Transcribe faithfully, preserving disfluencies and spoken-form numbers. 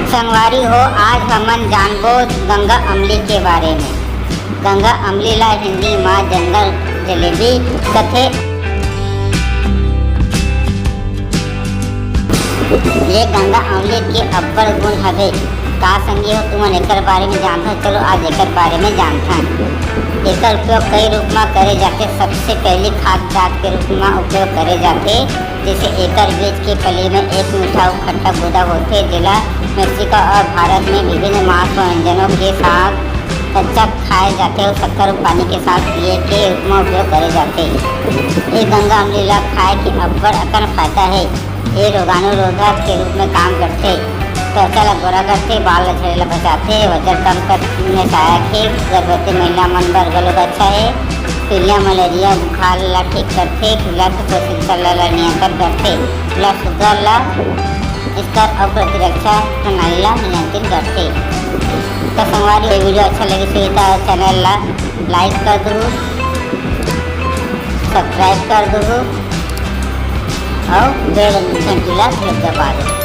संगवारी हो, आज हमन जानबो गंगा अमली के बारे में। गंगा अमली ला हिंदी मा जंगल जलेबी कथे। ये गंगा अमली के अब्बड़ गुण हवे। का संगी हो, तुमन एकर बारे में जानथव? चलो आज एकर बारे में जानथन। एकर उपयोग कई रूप मा करे जाथे। सबसे पहली खाद जात के रूप मा उपयोग करे जाथे। जैसे एकर बीज के पली में एक मीठा अउ खट्टा गूदा होथे, जेला मेक्सिको अउ भारत में विभिन्न मांस व्यंजनों के साथ कच्चा खाए जाथे अउ शक्कर अउ पानी के साथ पिए के रूप में उपयोग करे जाथे। ये गंगा अमली ला खाए के अब्बड़ अकन फायदा हे। ये रोगाणुरोधक के रूप में काम करथे, त्वचा ला गोरा करथे, बाल ला झड़े ला बचाथे, वजन कम करने में सहायक हे, गर्भवती महिला मन बर घलो अच्छा हे। पीलिया मलेरिया बुखार ला ठीक करथे, रक्त शोषण ला नियंत्रण करथे, ब्लड शुगर ला स्तर अउ प्रतिरक्षा प्रणाली ला नियंत्रित करथे। त संगवारी, ये वीडियो अच्छा लगिस होही त चैनल ला लाइक कर दुहू, सब्सक्राइब कर दुहू अउ बेल घंटी ला दबा दुहू।